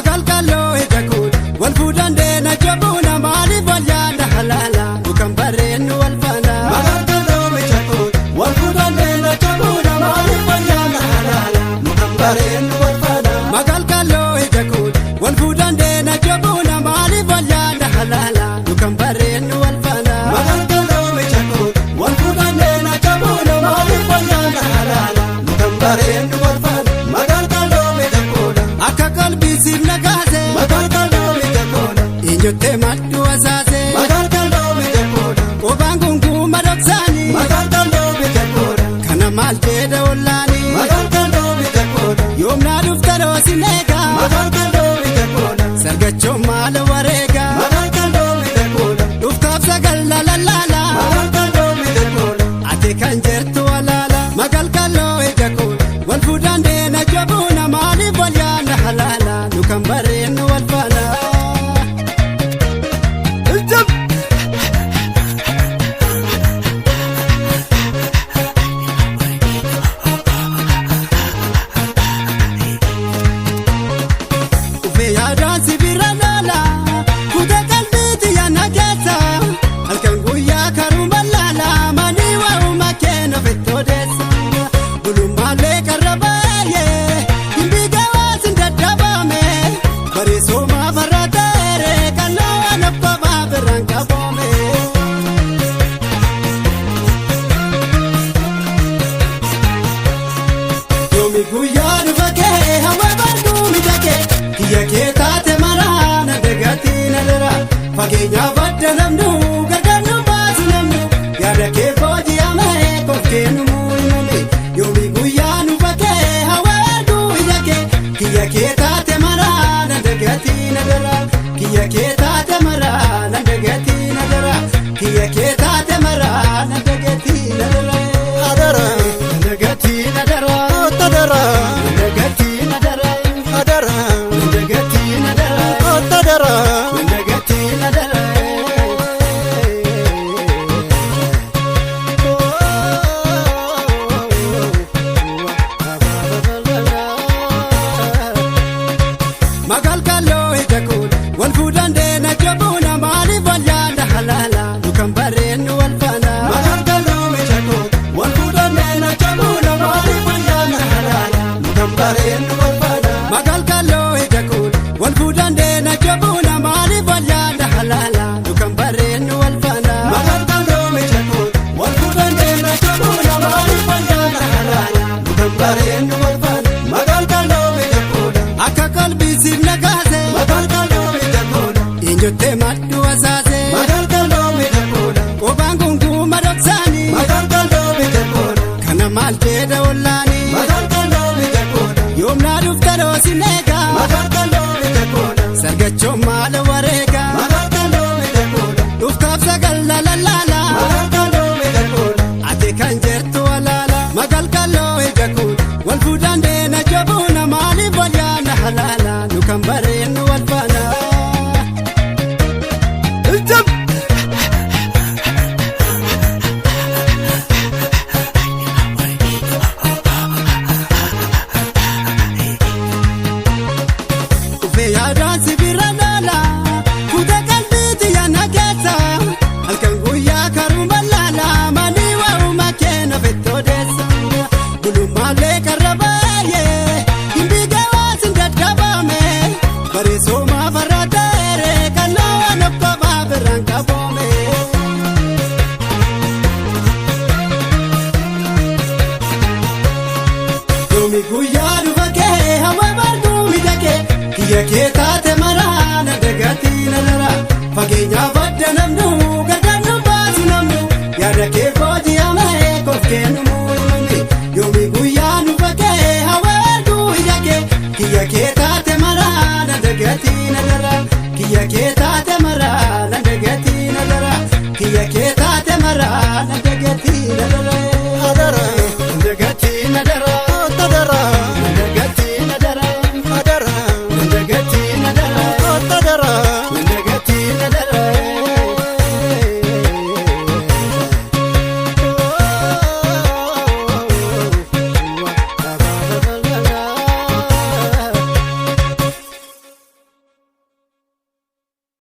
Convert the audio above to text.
Magalgaloo ija kuudha wal fuudhan deena jabuuna maaliif wal yaada halaala dukan barreennu wal faana. Magalgaloo ija kuudha wal fuudhan deena jabuuna maaliif wal yaada halaala dukan barreennu wal faana. Magalgaloo ija kuudha wal fuudhan deena jabuuna maaliif wal yaada halaala dukan barreennu wal faana. Magalgaloo ija kuudha wal fuudhan deena jabuuna maaliif wal yaada halaala dukan barreennu wal faana. Magalgaloo ija kuudha Akka qalbii siif nagaase magalgaloo ija kuudha eenyuttee maddu asaase magalgaloo ija kuudha qobaan gunguuma dhoksaanii magalgaloo ija kuudha kana maal jedha ollaanii magalgaloo ija kuudha yoomnaa dhufta roosin eegaa magalgaloo ija kuudha sargachoo maala wareegaa magalgaloo ija kuudha dhuftaaf sagal lalallaala magalgaloo ija kuudha ati kan jirtu walaala magalgaloo ija kuudha wal fuudhan deena jabuuna maaliif wal yaada halaala nu kan barreennu wal faana. Ufee yaadaan sibira laala kutaa qalbiitti yaana keessa halkan guyyaa karuma laala manii waa'uma keena fettodeessa gulummaalee karra baay'ee himbiga waasin dadhabame bareessumaa farra ta'eere kan waan abbaa biraan qaboome. Yoomi guyyaa dhufa kee hawa barguu miidhagee kiyya kee taate maraa na dagatii na dara fageenyaaf adda namnu gargar nu baasu namnu yaada kee booji'amee kof kennu muumame yoomi guyyaa dhufa kee hawa barguu miidhagee kiyya kee taate maraa na dagatii na dara kiyya kee taate maraa na dagatii na dara kiyya kee taate maraa na dagatii na dara. Hadara. Na dagatii na dara. Tadara Ndagatii na dara, hadara ndagatii na dara, tadara ndagatii na dara. Magalgaloo ija kuudha wal fuudhan deena jabuuna maaliif wal yaada halaala dukan barreennu wal faana. Magalgaloo ija kuudha wal fuudhan deena jabuuna maaliif wal yaada halaala dukan barreennu wal faana. Magalgaloo ija kuudha wal fuudhan deena jabuuna maaliif wal yaada halaala dukan barreennu wal faana. Magalgaloo ija kuudha wal fuudhan deena jabuuna maaliif wal yaada halaala dukan barreennu wal faana. Magalgaloo ija kuudha Akka qalbii siif nagaase magalgaloo ija kuudha eenyuttee maddu asaase magalgaloo ija kuudha qobaan gunguuma dhoksaanii magalgaloo ija kuudha kana maal jedha ollaanii magalgaloo ija kuudha yoomnaa dhufta roosin eegaa magalgaloo ija kuudha sargachoo maala wareegaa magalgaloo ija kuudha dhuftaaf sagal lalallaala magalgaloo ija kuudha ati kan jirtu walaala magalgaloo ija kuudha wal fuudhan deena jabuuna maaliif wal yaada halaala nu kan barreennu wal faana. Ufee yaadaan sibira laala kutaa qalbiitti yaana keessa halkan guyyaa karuma laala manii waa'uma keena fettodeessa gulummaalee karra baay'ee himbiga waasin dadhabame bareessumaa farra ta'eere kan waan abbaa biraan qaboome. Yoomi guyyaa dhufa kee hawa barguu miidhagee kiyya kee taate maraa na dagatii na dara fageenyaaf adda namnu gargar nu baasu namnu yaada kee booji'amee kof kennu.